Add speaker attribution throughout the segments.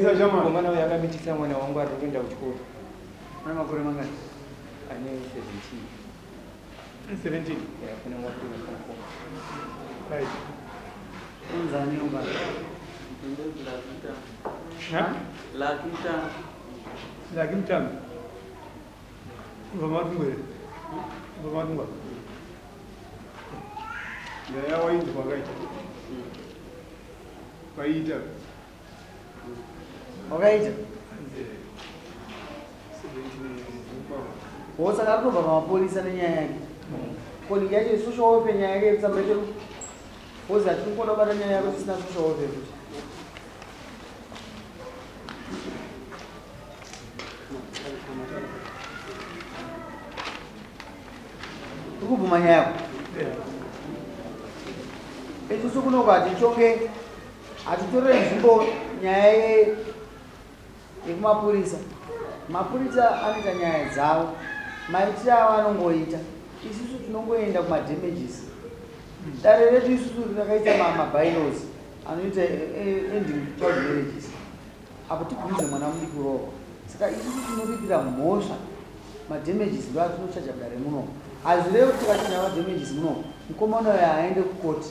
Speaker 1: Tarisa shamwari.
Speaker 2: Mukomana uyu akamitisa mwana wangu ari kuenda kuchikoro.
Speaker 3: Ane makore mangani?
Speaker 2: Ane 17.
Speaker 1: 17.
Speaker 2: Yeah, kuna mwana kuenda form 4.
Speaker 1: Right.
Speaker 3: Unzani ubaba?
Speaker 1: Ha?
Speaker 4: Lucky Mutami.
Speaker 1: Lucky Mutami. Kubva Matungwe here? Kubva Matungwa. Nyaya wainzwa wakaita. Waiita.
Speaker 3: Wakaita? Wo saka ari kutobva pamapurisa nenyaya yake. Ko yacho social welfare nyaya yake yekutsamba yacho. Wozi hatiri kuda kubata nyaya yako tisina social welfare futi. Uri kubvuma nyaya yako? Isusu kuno hatitonge hatitorere nzvimbo nyaya yekumapurisa. Mapurisa anoita nyaya dzavo maitiro avo anongoita. Isusu tinongoenda kumadamages. Dare redu isusu rakaita mabylaws anoita ending child marriages apo tibvumidze mwana mudiki kuroorwa. Saka isusu tinoripira mhosva madamages ndo atinochaja kudare muno. Hazvirevi kuti tikachaja madamages muno mukomana uyo aende kukoti.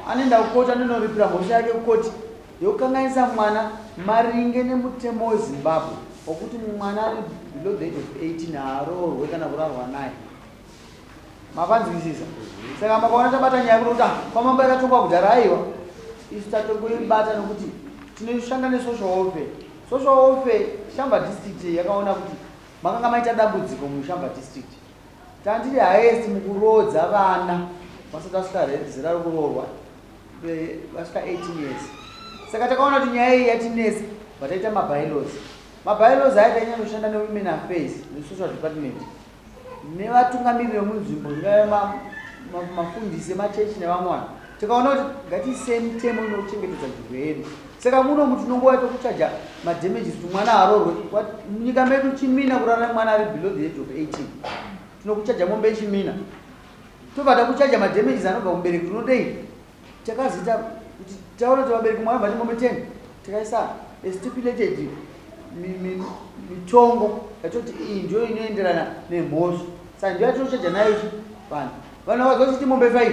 Speaker 3: Anoenda kukoti anonoripira mhosva yake kukoti yokukanganisa mwana maringe nemutemo weZimbabwe wokuti mwana ari below the age of 18 haaroorwe kana kurarwa naye. Mapanzwisisa? Saka makaona tabata nyaya kuno kuti kwamambo yakatongwa kudhara, aiwa, isu tatongoibata nokuti tinoshanda nesocial welfare. Social welfare Shamva district yakaona kuti makanga maita dambudziko muShamva district. Tandiri highest mukuroodza vana vasati vasvika zera rokuroorwa, vasvika 18 years. Saka takaona kuti nyaya iyi yatinetsa, vataita mabylaws. Mabylaws aya tainyanya kushanda newomen affairs nesocial department nevatungamiriri vemunzvimbo, zvingave mafundisi emachechi nevamwe vanhu. Tikaona kuti ngatiisei mitemo inochengetedza nzvimbo yedu. Saka muno tinongova tokuchaja madamages kuti mwana aroorwe. Munyika medu chimina kurara nemwana ari below the age of 18. Tinokuchaja mombe yechimina, tobva takuchaja madamages anobva kumubereki. Tinodei? Takazoita kuti taona kuti vabereki mwana bva mombe 10, tikaisa a stipulated mitongo yatoti iyi ndiyo inoenderana nemhosva. Saka ndiyo yatinochaja nayo ichi vanhu. Vanhu vakazochiti mombe 5,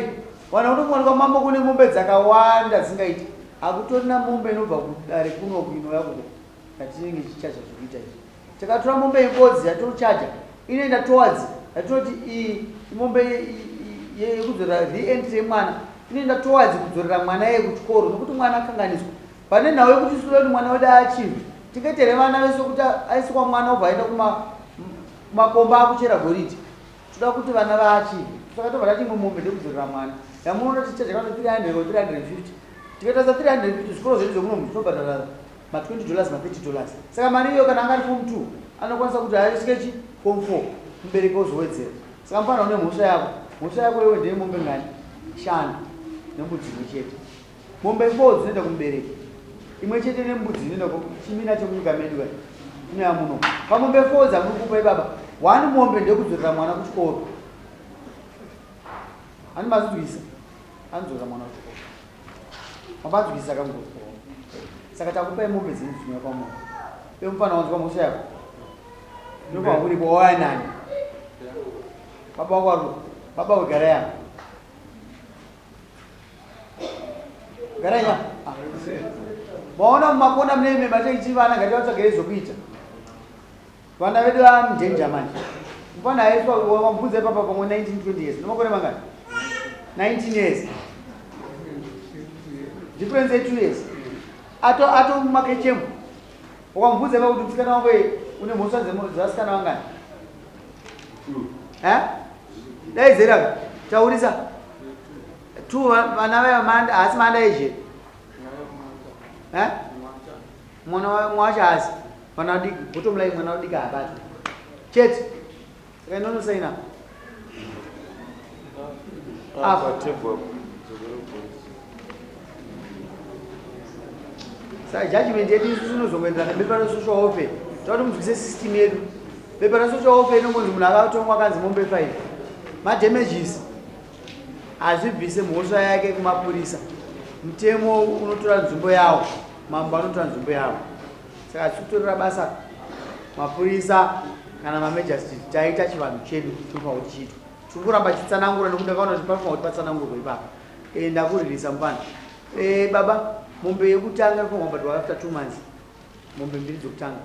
Speaker 3: vanhu vakutokuwanikwa mambo kune mombe dzakawanda dzingaiti. Hakutorina mombe inobva kudare kunoku inouya kuko yatinenge ichichaja. Zvekuita izvi, takatora mombe yengozi yatinochaja inoenda towards yatinoti iyi mombe yekudzorera re-entry yemwana, inoenda towards kudzorera mwana iye kuchikoro, nokuti mwana akanganiswa. Pane nhau yekuti isu toda kuti mwana wedu achieve. Tingaite vana vese kuti aiswa mwana obva aenda kumakomba akuchera goridhe? Toda kuti vana vaachieve. Saka tobva tati imwe mombe ndekudzorera mwana yamunoona tichaja kana 300 or 350. Tikatarisa 350, zvikoro zvedu zvemunomu zvinobhadhara ma20 dollars, ma30 dollars. Saka mari iyoyo, kana anga ari form 2, anokwanisa kuti aisvike chi form 4, mubereki ozowedzera. Saka mufana, une mhosva yako. Mhosva yako iwe ndeye mombe ngani? Shanu nembudzi imwe chete. Mombe 4 dzinoenda kumubereki, imwe chete nembudzi inoenda chimina chemunyika medu kai inoya muno. Pamombe 4 dzamuri kupa ibaba, one mombe ndeyekudzorera mwana kuchikoro. Ani mazvinzwisa? Anodzorera mwana kuchikoro, mapanzwisa kangu? Saka takupai mombe dzenyu dzinouya kwamuri. Iwe mufana, wanzwa mhosva yako? Nobva uripo wauya nani? Baba wako ari baba wegara yako garai nya. Maona mumakona mune ime mateichi vana, ngativatsvagei zvokuita. Vana vedu vamudanger manje. Mufana aiswa wamubvunza ipapa pamwe 19 20 years, nomakore mangani? 19 years, difference ye2 years. Ato mumakechemo. Wakamubvunza ipa kuti musikana wangu une mhosva dzevasikana vangani? Dai zera taurisa two vana vaya manda haasi manda ezhe mwana wacho haasi mwana wadiki. Bottom line, mwana wadiki haabatwi chete. Saka inonosaina apa. Saka judgment yedu isusu inozongoenderana nebepa resocial welfare. Toda kuti munzwise system yedu. Bepa resocial welfare inongonzi munhu akatongwa akanzi mombe 5 madamages, hazvibvise mhosva yake kumapurisa. Mutemo unotora nzvimbo yawo, mambo anotora nzvimbo yawo. Saka hatisi kutorera basa mapurisa kana mamejastiti, taita chivanhu chedu chinofanira kuti chiitwe. Tiri kuramba chitsanangura nekuti ndakaona kuti panofanira kuti patsanangurwe ipapo. Ndakuririsa mupana. Baba, mombe yekutanga inofanira kubhadharwa after 2 months. Mombe mbiri dzokutanga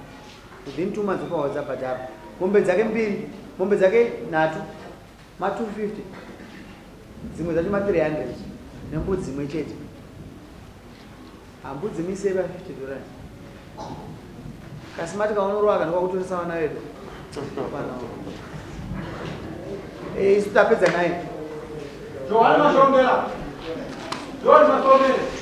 Speaker 3: within 2 months unofanira dzabhadharwa. Mombe dzake mbiri, mombe dzake nhatu ma250, dzimwe dzacho ma300, nembudzi imwe chete. Hambudzi misei pa $50. Kasi mati kaunorowa kana kwakutoresa vana vedu. Hapana. Isu tapedza naye.
Speaker 1: Johani Mashongera. Johani Mashongera.